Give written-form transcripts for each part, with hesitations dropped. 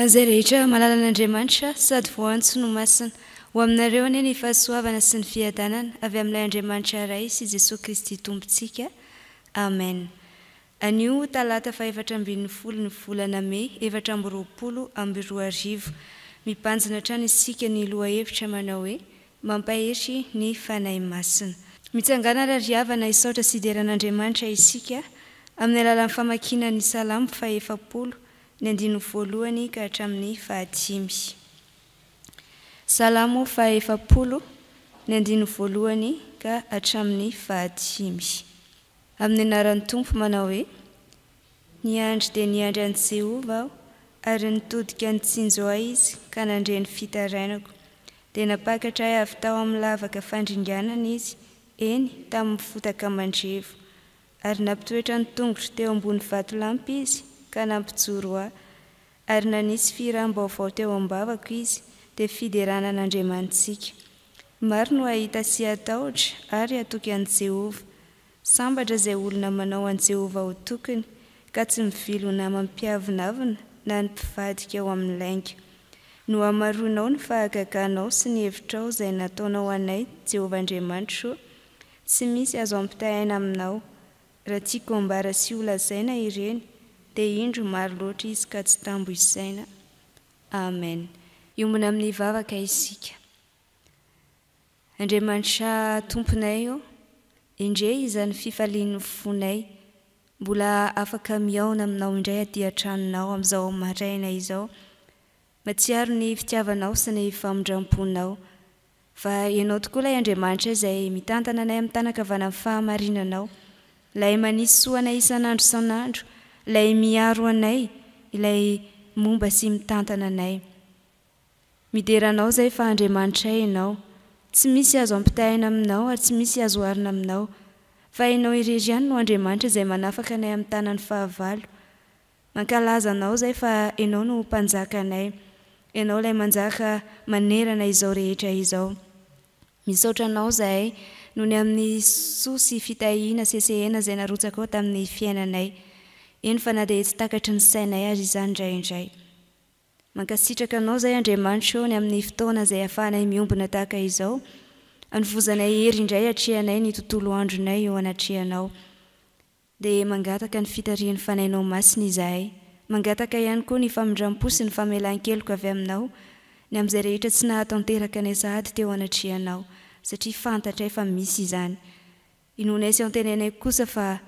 an'izay rehetra mahalala an'Andriamanitra sady voantso no masina. Ho aminareo anie ny fahasoavana sy ny fiadanana avy amin'ilay Andriamanitra Ray sy Jesoa Kristy Tompontsika. Amen. Anio talata fahefatra ambin'ny folo ny volana mey 2024. Mibanjina hatrany isika ny lohahevitra manao hoe Mampahery ny Fanahy Masina. Mitsangàna ary ry havana hisaotra sy hidera an'Andriamanitra isika amin'ny alalan'ny famakiana ny Salamo fahefapolo, ny andininy voalohany ka hatramin'ny fahadimy. Salamo fahefapolo, ny andininy voalohany ka hatramin'ny fahadimy. Amin'ny anaran'ny Tompo manao hoe, Niandry dia niandry an'i Jehovah aho, ary nitodika nitsinjo ahy Izy ka nandre ny fitarainako. Dia nampakatra ahy avy tao amin'ny lavaka fandringanana Izy, eny, tamin'ny fotaka mandrevo. Ary nampitoetra ny tongotro teo ambony vatolampy Izy ka nampijoro ahy. Ary nanisy fihiram-baovao teo am-bavako Izy, dia fiderana an'Andriamanitsika. Maro no hahita sy hatahotra ary hatoky an'i Jehovah. Sambatra izay olona manao an'i Jehovah ho tokiny, ka tsy mivily ho namam-piavonavona na ny mpivadika ho amin'ny lainga. Nohamaroinao ny fahagaganao sy ny hevitrao izay nataonao anay, Jehovah Andriamanitro ô. Tsy misy azo ampitahaina aminao. Raha tiako hambara sy holazaina ireny, dia indro maro loatra izy ka tsy tambo isaina. Amen. Hiombona amin'ny vavaka isika. Andriamanitra Tomponay ô, endrey izany fifalian'ny fonay, mbola afaka mihaona aminao indray aty an-tranonao amin'izao maraina izao, matsiaro ny fitiavanao sy ny famindram-ponao, fa Ianao tokoa ilay Andriamanitra izay mitantana anay amin'ny tanan-kavanan'ny fahamarinanao, ilay manisy soa anay isan'andro isan'andro, ilay miaro anay, ilay momba sy mitantana anay. Midera Anao izay fa Andriamanitray Ianao. Tsy misy azo ampitahaina Aminao ary tsy misy azo oharina Aminao. Fa Ianao irery ihany no Andriamanitra izay manafaka anay amin'ny tanan'ny fahavalo. Mankalaza Anao izay fa Ianao no Mpanjakanay. Ianao ilay manjaka manerana izao rehetra izao. Misaotra Anao izahay noho ny amin'ny soa sy fitahiana sesehena izay narotsakao tamin'ny fiainanay. Eny fa na dia tsy takatry ny sainay aza izany indraindray. Mankasitraka Anao izay Andriamanitra ô ny amin'ny fotoana izay ahafahanay miombona tahaka izao, anovozanay hery indray atrehanay ny tontolo andronay eo anatrehanao. Dia mangataka ny fitarihan'ny Fanahinao Masina izahay. Mangataka ihany koa ny famindram-po sy ny famelan-keloka avy Aminao ny amin'izay rehetra tsy nahatanteraka anay sahady teo anatrehanao, satria fantatray fa misy izany. Inoanay sy antenainay kosa fa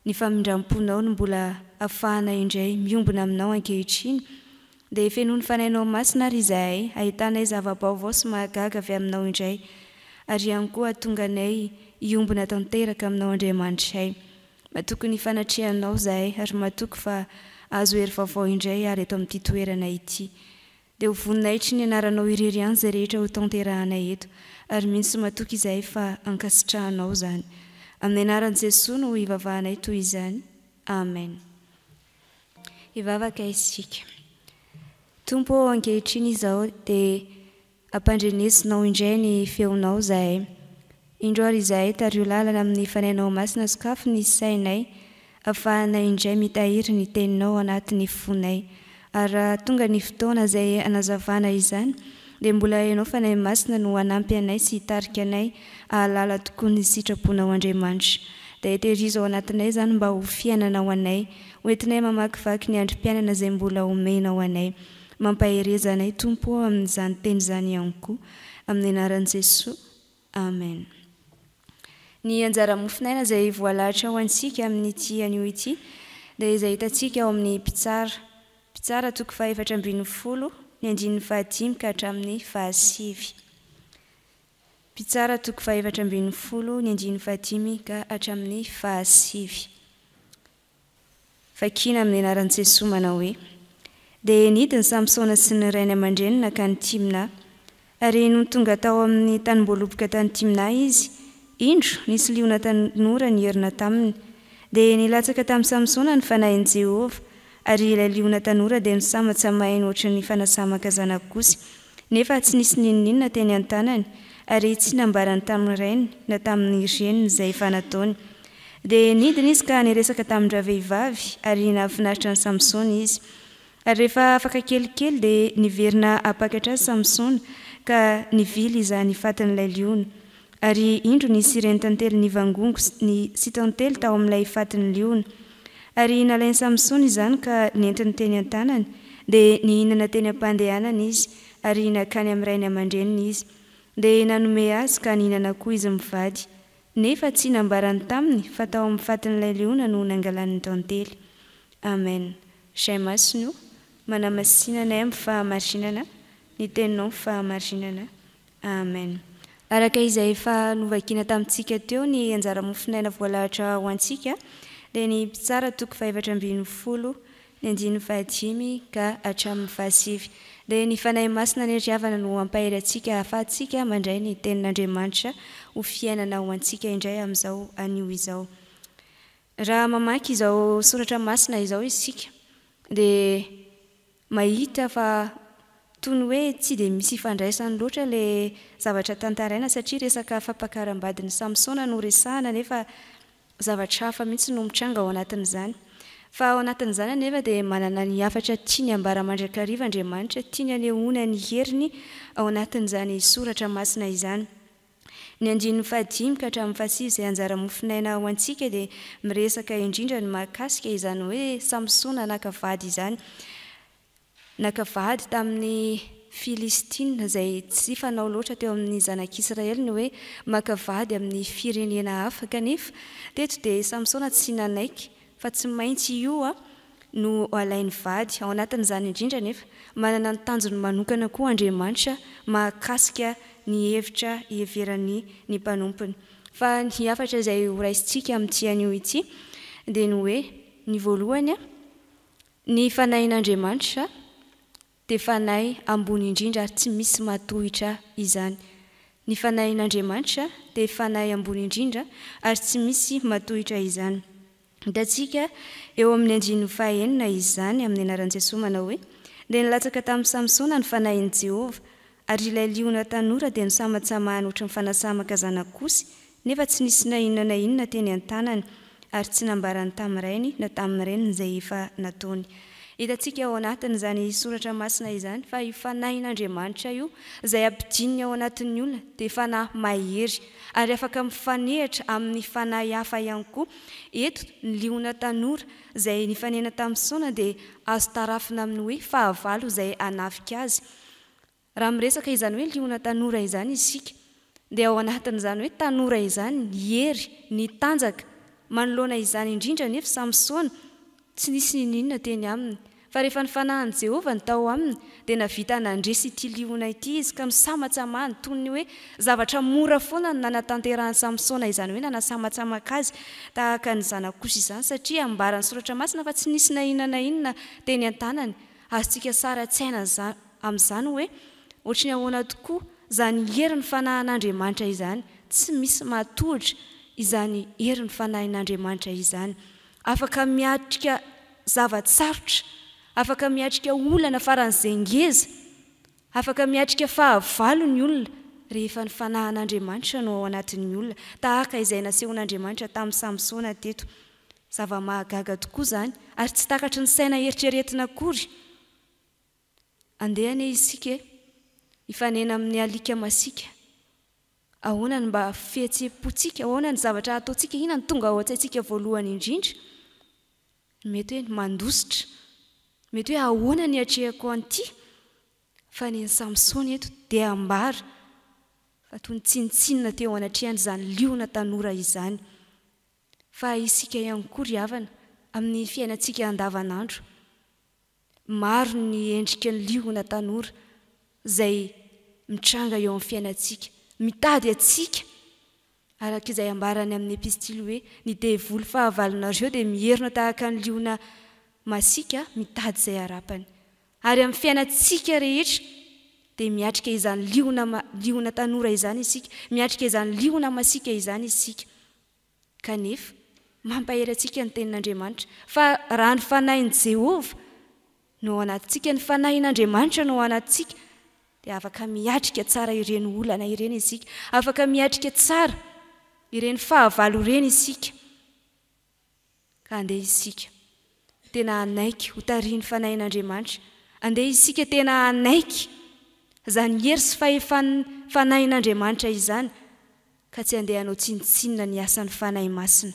ny famindram-ponao no mbola afahana indray miombona aminao ankehitriny, dia fenoin'ny Fanahinao Masina ary izahay ahitanay zava-baovao sy mahagaga avy aminao indray, ary ihany koa hahatonga anay hiombona tanteraka aminao Andriamanitray. Matoky ny fanatrehanao izahay ary matoky fa azo hery vaovao indray ary eto amin'ity toerana ity. Dia ho voninahitry ny anaranao irery ihany izay rehetra ho tanterahanay eto, ary mino sy matoky izahay fa ankasitrahanao izany. Amin'ny anaran'i Jesoa no ivavahanay toy izany. Amen. Hivavaka isika. Tompo ô, ankehitriny izao dia Ampandrenesinao indray ny feonao zahay. Indro ary izahay tariho lalana amin'ny Fanahinao Masina sokafy ny sainay afahanay indray mitahiry ny teninao anatin'ny fonay. Ary raha tonga ny fotoana izay hanazavana izany dia mbola Ianao Fanahy Masina no hanampy anay sy hitarika anay hahalala tokoa ny sitraponao Andriamanitra. Dia tehirizo ao anatinay izany mba ho fiainana ho anay, ho entinay mamakivaky ny androm-piainana izay mbola omenao anay. Mampahereza anay Tompo ô amin'izany teny izany ihany koa. Amin'ny anaran'i Jesoa. Amen. Ny anjara mofon'aina izay voalahatra ho antsika amin'ity anio ity dia izay hitantsika ao amin'ny Mpitsara. Mpitsara toko fahefatra ambin'ny folo, ny andininy fahadimy ka hatramin'ny fahasivy. Mpitsara toko fahefatra ambin'ny folo, ny andininy fahadimy ka hatramin'ny fahasivy. Vakiana amin'ny anaran'i Jesoa manao hoe, Dia nidina Samsona sy ny rainy aman-dreniny nankany Timnà. Ary nony tonga tao amin'ny tanimboaloboka tany Timnà izy, indro, nisy liona tanora nierona taminy. Dia nilatsaka tamin'i Samsona ny fanahin'i Jehovah, ary ilay liona tanora dia nisamatsamahiny hoatran'ny fanasamaka zanak'osy, nefa tsy nisy n'inon'inona teny an-tanany, ary tsy nambarany tamin'ny rainy na tamin'ny reniny izay efa nataony. Dia nidina izy ka niresaka tamin-dravehivavy, ary nahafinaritra an'i Samsona izy. Ary rehefa afaka kelikely dia niverina hampakatra azy Samsona, ka nivily izany fatin'ilay liona. Ary indro nisy renintantely nivangongo ny sy tantely tao amin'ilay fatin'ny liona. Ary nalain'i Samsona izany ka nentiny teny an-tanany, dia nihinana teny am-pandehanana izy, ary nankany amin'ny rainy aman-dreniny izy. Dia nanome azy ka nihinana koa izy mivady. Nefa tsy nambarany taminy fa tao amin'ny fatin'ilay liona no nangalany ny tantely. Amen. Zay Masina o, manamasina anay amin'ny fahamarinana, ny Teninao ny fahamarinana. Amen. Araka izay efa novakiana tamintsika teo ny anjara mofon'aina voalahatra ho antsika dia ny Mpitsara toko faha-14 ny andininy fahadimy ka hatramin'ny fahasivy. Dia ny Fanahy Masina anie ry havana no hampahery antsika hahafahantsika mandray ny Tenin'Andriamanitra ho fiainana ho antsika indray amin'izao anio izao. Raha mamaky izao soratra masina izao isika dia mahita fa toy ny hoe tsy dia misy ifandraisany loatra ilay zavatra tantaraina satria resaka fampakaram-badin'i Samsona no resahana nefa zavatra hafa mihitsy no mitranga ao anatin'izany. Fa ao anatin'izany anefa dia manana ny hafatra tiany hambara mandrakariva Andriamanitra, tiany hanehoana ny heriny ao anatin'izany soratra masina izany. Ny andininy fahadimy ka hatramin'ny fahasivy izay anjara mofon'aina ho antsika dia miresaka indrindra ny mahakasika izany hoe Samsona naka vady izany. Naka vady tamin'ny Filistina izay tsy fanao loatra teo amin'ny zanak'Israely ny hoe maka vady amin'ny firenena hafa kanefa teto dia Samsona tsy nanaiky fa tsy maintsy io no alainy vady. Ao anatin'izany indrindra anefa, manana ny tanjony manokana koa Andriamanitra mahakasika ny hevitra iheverany ny mpanompony. Fa ny hafatra izay horaisintsika amin'ity anio ity dia ny hoe, ny voalohany, ny Fanahin'Andriamanitra dia Fanahy ambony indrindra ary tsy misy mahatohitra izany. Ny Fanahin'Andriamanitra dia Fanahy ambony indrindra ary tsy misy mahatohitra izany. Hitantsika eo amin'ny andininy fahaenina izany amin'ny anaran'i Jesoa manao hoe, Dia nilatsaka tamin'i Samsona ny Fanahin'i Jehovah, ary ilay liona tanora dia nosamatsamahany ohatry ny fanasamaka zanak'osy, nefa tsy nisy na inona na inona teny an-tanany, ary tsy nambarany tamin'ny rainy na tamin'ny reniny izay efa nataony. Hitantsika ao anatin'izany soratra masina izany fa io Fanahin'Andriamanitra io, izay ampidininy ao anatin'ny olona, dia fanahy mahery, ary afaka mifanehatra amin'ny fanahy hafa ihany koa. Eto, ny liona tanora izay nifanena tamin'i Saona dia azo tarafina amin'ny hoe fahavalo izay hanafika azy. Raha miresaka izany hoe liona tanora izany isika, dia ao anatin'izany hoe tanora izany ny hery, ny tanjaka. Manoloana izany indrindra anefa Samsona, tsy nisy n'inon'inona teny aminy. Fa rehefa ny fanahin'i Jehovah no tao aminy, dia nahavita nandresy ity liona ity izy, ka nosamatsamahany toy ny hoe zavatra mora foana no nanatanterahan'i Samsona izany hoe nanasamatsamaka azy tahaka ny zanak'osy izany, satria ambaran'ny Soratra Masina fa tsy nisy na inona na inona teny an-tanany. Azontsika sary an-tsaina amin'izany hoe ohatry ny ahoana tokoa izany herin'ny fanahin'Andriamanitra izany. Tsy misy mahatohitra izany herin'ny fanahin'Andriamanitra izany. Afaka miatrika zava-tsarotra, afaka miatrika olana faran'izay ngeza, afaka miatrika fahavalo ny olona rehefa ny fanahin'Andriamanitra no ao anatin'ny olona, tahaka izay nasehon'Andriamanitra tamin'i Samsona teto. Zava-mahagaga tokoa izany, ary tsy takatry ny saina eritreretina akory. Andeha anie isika e! Hifanena amin'ny alika masiaka. Ahoana no mba fihetseham-pontsika? Ahoana ny zavatra ataontsika? Inona no tonga ao an-tsaintsika voalohany indrindra? Mety hoe ny mandositra. Mety hoe ahoana ny hiatrehako an'ity? Fa ny an'i Samsona eto dia ambara fa toy ny tsinontsinona teo anatrehany izany liona tanora izany. Fa isika ihany koa ry havana, amin'ny fiainantsika andavanandro, maro ny endriky ny liona tanora izay mitranga eo amin'ny fiainantsika, mitady antsika, araka izay ambarany amin'ny epistily hoe, ny devoly fahavalonareo dia mierona tahaka ny liona masiaka mitady izay harapany. Ary amin'ny fiainantsika rehetra dia miatrika izany liona liona tanora izany isika, miatrika izany liona masiaka izany isika. Kanefa, mampahery antsika ny Tenin'Andriamanitra fa raha ny fanahin'i Jehovah no ao anatintsika, ny fanahin'Andriamanitra no ao anatintsika, dia afaka miatrika tsara ireny olana ireny isika, afaka miatrika tsara ireny fahavalo ireny isika. Ka andeha isika. tena hanaiky ho tarihin'ny Fanahin'Andriamanitra. Andeha isika tena hanaiky izany hery sy fahefan'ny Fanahin'Andriamanitra izany ka tsy handeha hanao tsinontsinona ny asan'ny Fanahy Masina.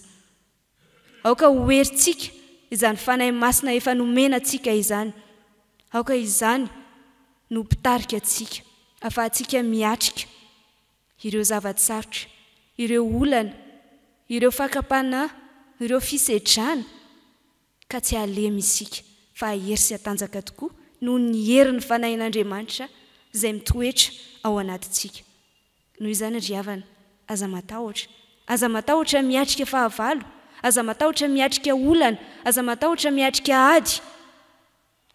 Aoka ho herintsika izany Fanahy Masina efa nomena antsika izany. Aoka izany no mpitarika antsika, ahafahantsika miatrika ireo zava-tsarotra, ireo olana, ireo fakam-panahy, ireo fisedrana, ka tsy halemy isika fa hahery sy hatanjaka tokoa noho ny herin'ny Fanahin'Andriamanitra izay mitoetra ao anatintsika. Noho izany ry havana, aza matahotra. Aza matahotra miatrika fahavalo, aza matahotra miatrika olana, aza matahotra miatrika ady.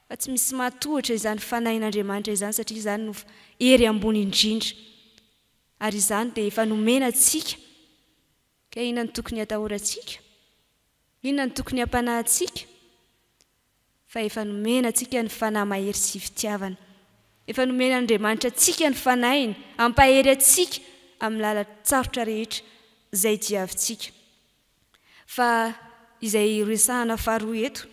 Fa tsy misy mahatohitra izany Fanahin'Andriamanitra izany satria izany no hery ambony indrindra. Ary izany dia efa nomena antsika. Ka inona no tokony hatahorantsika? Inona no tokony hampanahy antsika? Fa efa nomena antsika ny Fanahy mahery sy fitiavana. Efa nomen'Andriamanitra antsika ny Fanahiny hampahery antsika amin'ny lalan-tsarotra rehetra izay diavintsika. Fa izay resahana faharoa eto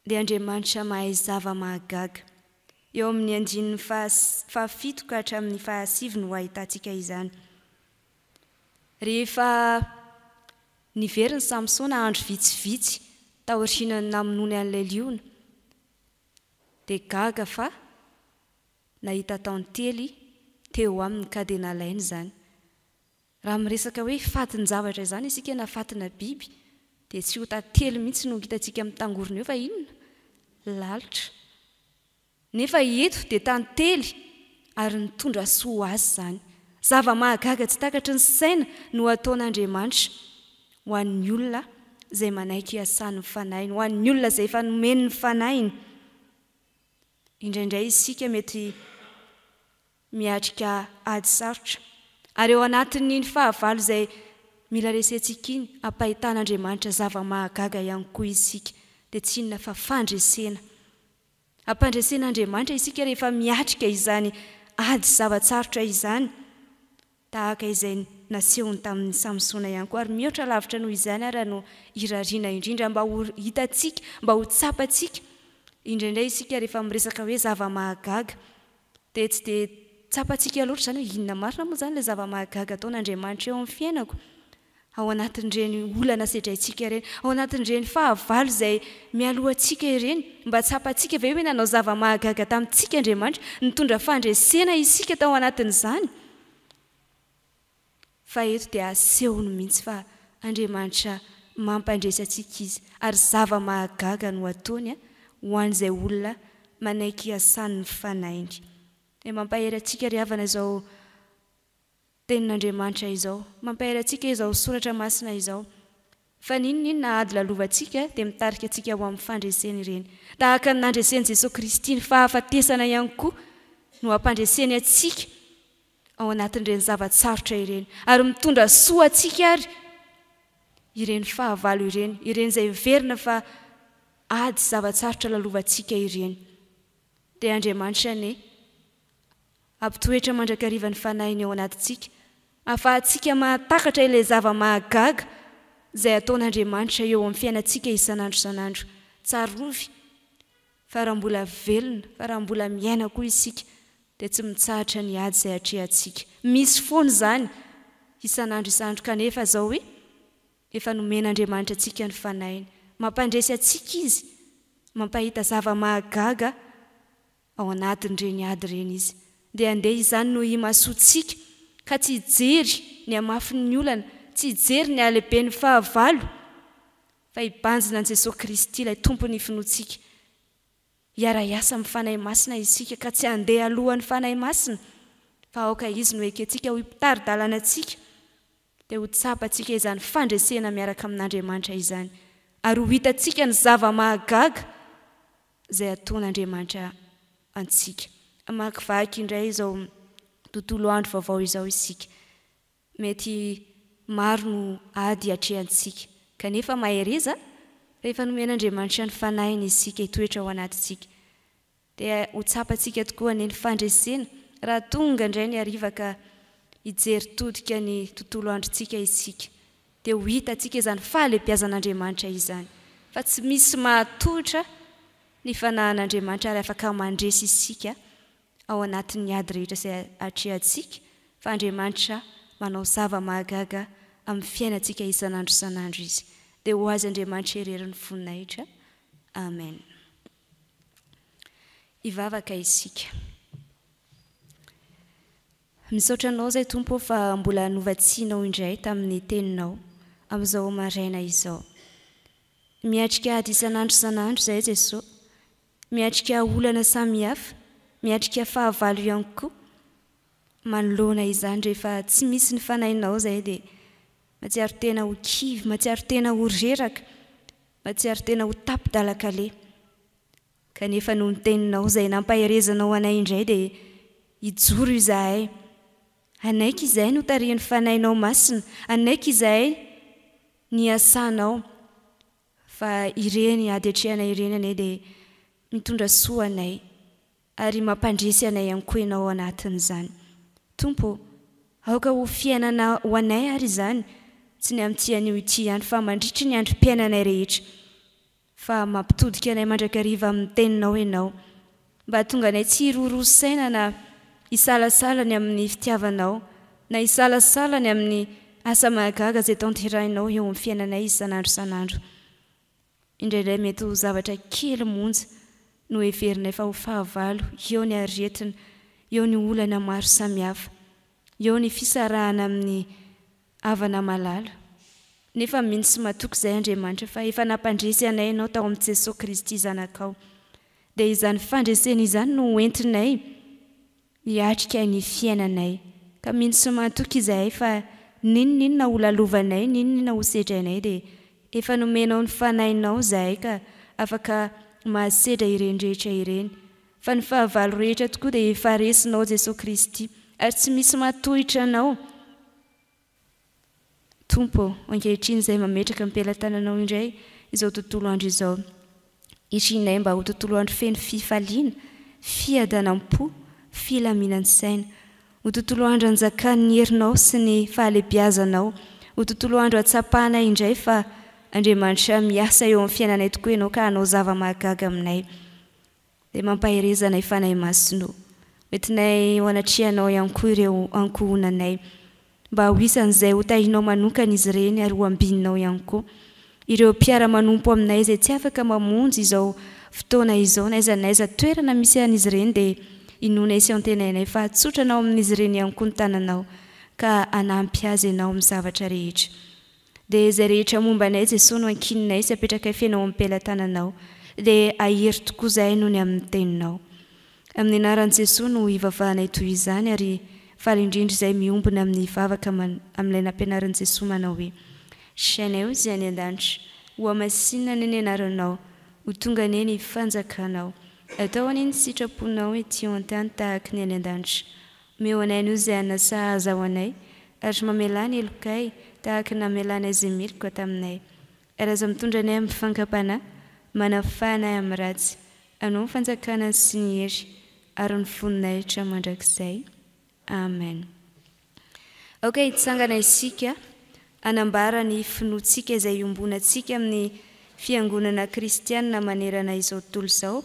dia Andriamanitra mahay zava-mahagaga. Eo amin'ny andininy fahafito ka hatramin'ny fahasivy no ahitantsika izany. Rehefa niverina i Samsona andro vitsivitsy taorian'ny namonoany an'ilay liona, dia gaga fa nahita tantely teo aminy ka dia nalainy izany. Raha miresaka hoe fatin-javatra izany isika na fatina biby dia tsy ho tantely mihitsy no hitantsika mitangorona eo fa inona? Lalitra. Nefa eto dia tantely ary nitondra soa ho azy izany. Zava-mahagaga tsy takatry ny saina no ataon'Andriamanitra ho an'ny olona izay manaiky hiasan'ny Fanahiny, ho an'ny olona izay efa nomeny ny Fanahiny. Indraindray isika mety miatrika ady sarotra, ary ao anatin'iny fahavalo izay mila resentsika iny, ampahitan'Andriamanitra zava-mahagaga ihany koa isika, dia tsy inona fa fandresena. Ampandresen'Andriamanitra isika rehefa miatrika izany ady zava-tsarotra izany, tahaka izay nasehony tamin'i Samsona ihany koa, ary mihoatra lavitra noho izany ara no irariana indrindra mba ho hitantsika, mba ho tsapantsika. Indraindray isika rehefa miresaka hoe zava-mahagaga, Dia tsy dia tsapantsika loatra izany hoe inona marina moa izany ilay zava-mahagaga ataon'Andriamanitra eo amin'ny fiainako, ao anatin'ireny olana sedraintsika ireny, ao anatin'ireny fahavalo izay mialoha antsika ireny. Mba tsapantsika ve hoe nanao zava-mahagaga tamintsika Andriamanitra, nitondra fandresena isika tao anatin'izany? Fa eto dia asehony mihitsy fa Andriamanitra mampandresy antsika Izy, ary zava-mahagaga no ataony ho an'izay olona manaiky hiasan'ny Fanahiny. Dia mampahery antsika ry havana izao Tenin'Andriamanitra izao, mampahery antsika izao Soratra Masina izao, fa n'inon'inona ady lalovantsika dia mitarika antsika ho amin'ny fandresena ireny. Tahaka ny nandresen'i Jesoa Kristy ny fahafatesana ihany koa no hampandreseny antsika ao anatin'ireny zava-tsarotra ireny, ary mitondra soa antsika ary ireny fahavalo ireny, ireny izay heverina fa ady sy zava-tsarotra lalovantsika ireny. Dia Andriamanitra anie hampitoetra mandrakariva ny Fanahiny ao anatintsika, ahafahantsika mahatakatra ilay zava-mahagaga izay ataon'Andriamanitra eo amin'ny fiainantsika isan'andro isan'andro. Tsarovy fa raha mbola velona, fa raha mbola miaina koa isika, dia tsy mitsahatra ny ady izay atrehantsika. Misy foana izany isan'andro isan'andro kanefa izao hoe efa nomen'Andriamanitra antsika ny Fanahiny. Mampandresy antsika Izy, mampahita zava-mahagaga ao anatin'ireny ady ireny Izy. Dia andeha izany no himasoantsika ka tsy hijery ny hamafin'ny olana, tsy hijery ny halehiben'ny fahavalo fa hibanjina an'i Jesoa Kristy ilay Tompon'ny finoantsika. Hiara-hiasa amin'ny Fanahy Masina isika ka tsy handeha alohan'ny Fanahy Masina fa aoka Izy no ekentsika ho mpitari-dalana antsika dia ho tsapantsika izany fandresena miaraka amin'Andriamanitra izany ary ho hitantsika ny zava-mahagaga izay ataon'Andriamanitra antsika. Hamakivaky indray izao tontolo andro vaovao izao isika. Mety maro no ady atrehantsika, kanefa mahereza fa efa nomen'Andriamanitra ny Fanahiny isika hitoetra ao anatintsika. Dia ho tsapantsika tokoa anie ny fandresena raha tonga indray ny hariva ka hijery todika ny tontolo androntsika isika. Dia ho hitantsika izany fahalehibiazan'Andriamanitra izany. fa tsy misy mahatohitra ny Fanahin'Andriamanitra ary afaka mandresy isika ao anatin'ny ady rehetra izay atrehantsika fa Andriamanitra manao zava-mahagaga amin'ny fiainantsika isan'andro isan'andro Izy. Dia ho Azy Andriamanitra irery ny voninahitra. Amen. Hivavaka isika. Misaotra Anao izay Tompo ô fa mbola novatsianao indray tamin'ny Teninao amin'izao maraina izao. Miatrika ady isan'andro isan'andro izahay Jesoa. Miatrika olana samihafa, miatrika fahavalo ihany koa. Manoloana izany rehefa tsy misy ny Fanahinao izahay dia mahatsiaro tena ho kivy, mahatsiaro tena ho reraka, mahatsiaro tena ho tapi-dalan-kaleha. Kanefa noho ny Teninao izay nampaherezanao anay indray dia hijoro izahay. Hanaiky izahay notarihin'ny Fanahinao Masina, hanaiky izahay ny asanao. Fa ireny ady atrehana ireny anie dia mitondra soa anay ary mampandresy anay ihany koa Ianao ao anatin'izany. Tompo ô, aoka ho fiainana ho anay ary izany, tsy ny amin'ity anio ity ihany fa mandritry ny androm-piainanay rehetra. Fa mampitodika anay mandrakariva amin'ny Teninao Ianao, mba hahatonga anay tsy hiroroa saina na hisalasala ny amin'ny fitiavanao, na hisalasala ny amin'ny asa mahagaga izay tanterahinao eo amin'ny fiainanay isan'andro isan'andro. Indraindray mety ho zavatra kely monja no heverinay fa ho fahavalo, eo ny aretina, eo ny olana maro samihafa, eo ny fisarahana amin'ny havana malala. Nefa mino sy matoky izahay Andriamanitra fa efa nampandresy anay Ianao tao amin'i Jesoa Kristy Zanakao. Dia izany fandresena izany no ho entinay hiatrika ny fiainanay. Ka mino sy matoky izahay fa n'inon'inona ho lalovanay, n'inon'inona ho sedrainay dia efa nomenao ny Fanahinao izahay ka afaka mahasedra ireny rehetra ireny. Fa ny fahavalo rehetra tokoa dia efa resinao Jesoa Kristy ary tsy misy mahatohitra Anao. Tompo ô, ankehitriny izay mametraka am-pelatananao indray izao tontolo andro izao, irinay mba ho tontolo andro feno fifaliana, fiadanam-po, filaminan-tsaina. Ho tontolo andro anjakan'ny herinao sy ny fahalebiazanao. Ho tontolo andro hatsapanay indray fa Andriamanitra miasa eo amin'ny fiainanay tokoa Ianao ka hanao zava-mahagaga aminay. Dia mampahereza anay Fanahy Masina o. Hoentinay eo anatrehanao ihany koa ireo ankohonanay. Mba ho isan'izay ho tahinao manokana izy ireny ary ho ambininao ihany koa. Ireo mpiara-manompo aminay izay tsy afaka mamonjy izao fotoana izao n'aiza n'aiza toerana misy an'izy ireny dia inoanay sy antenainay fa hatsotranao amin'izy ireny ihany koa ny tananao ka hanampy azy ianao amin'ny zavatra rehetra. Dia izay rehetra momba anay Jesoa no ankininay sy apetrakay feno ao am-pelatananao. Dia hahery tokoa izahay noho ny amin'ny teninao. Amin'ny anaran'i Jesoa no ivavahanay toy izany ary faly indrindra izahay miombona amin'ny vavaka amin'ilay nampianarin'i Jesoa manao hoe, Rainay ô izay any an-danitra, hohamasinina anie ny anaranao, ho tonga anie ny fanjakanao. Atao anie ny sitraponao ety an-tany tahaka ny any an-danitra. Omeo anay anio izay hanina sahaza ho anay, ary mamelà ny helokay, tahaka ny namelanay izay meloka taminay. Ary aza mitondra anay amin'ny fankam-panahy, manafaha anay amin'ny ratsy. Anao ny fanjakana sy ny hery ary ny voninahitra mandrakizay. Amen. Aoka hitsangana isika hanambara ny finoantsika izay iombonantsika amin'ny Fiangonana kristiana manerana izao tontolo izao,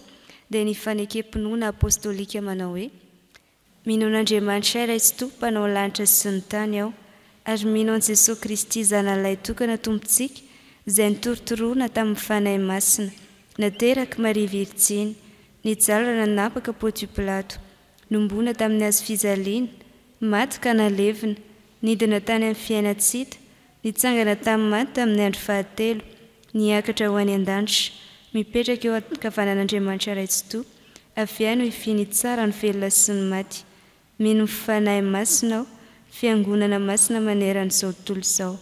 dia ny fanekem-pinoana apostolika manao hoe, Mino an'Andriamanitra Ray Tsitoha Mpanao lanitra sy ny tany aho, ary mino an'i Jesoa Kristy Zanalay tokana Tompontsika, izay notorotoroana tamin'ny Fanahy Masina, naterak'i Maria Virjiny, nijaly raha nanapaka Pontio Pilato, nomboana tamin'ny hazo fijaliana, maty ka nalevina, nidina tany amin'ny fiainan-tsy hita, nitsangana tamin'ny maty tamin'ny andro fahatelo, niakatra ho any an-danitra, mipetraka eo ankavanan'Andriamanitra Ray Tsitoha, Avy any hoy Fy nitsara ny velona sy ny maty. Mino ny Fanahy Masina aho, Fiangonana masina manerana izao tontolo izao,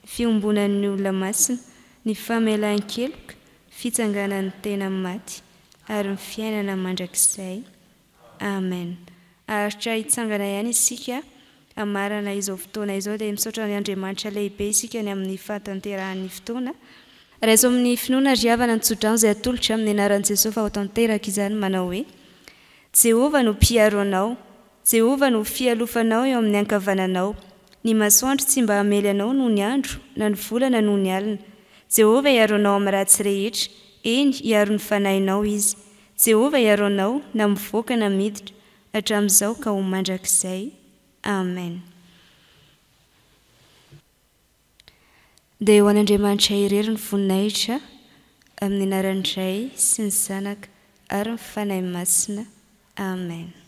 ny fiombonan'ny olona masina, ny famelan-keloka, fitsanganan'ny tena amin'ny maty, ary ny fiainana mandrakizay. Amen. Haharitra hitsangana ihany isika hamarana izao fotoana izao dia misaotra an' Andriamanitra lehibe isika ny amin'ny fahatanterahan'ny fotoana. Raiso amin'ny finoana ry havana ny tsodrano izay atolotra amin'ny anaran'i Jesoa fa ho tanteraka izany manao hoe, Jehovah no mpiaro anao, Jehovah no fialofanao eo amin'ny ankavananao, ny masoandro tsy mba hamely anao nony andro na ny volana nony alina. Jehovah hiaro anao amin'ny ratsy rehetra, eny, hiaro ny fanahinao Izy. Jehovah hiaro anao na mivoaka na miditra, hatramin'izao ka ho mandrakizay. Amen. Dia ho an'Andriamanitra irery ny voninahitra, amin'ny anaran'ny Ray sy ny Zanaka ary ny Fanahy Masina. Amen.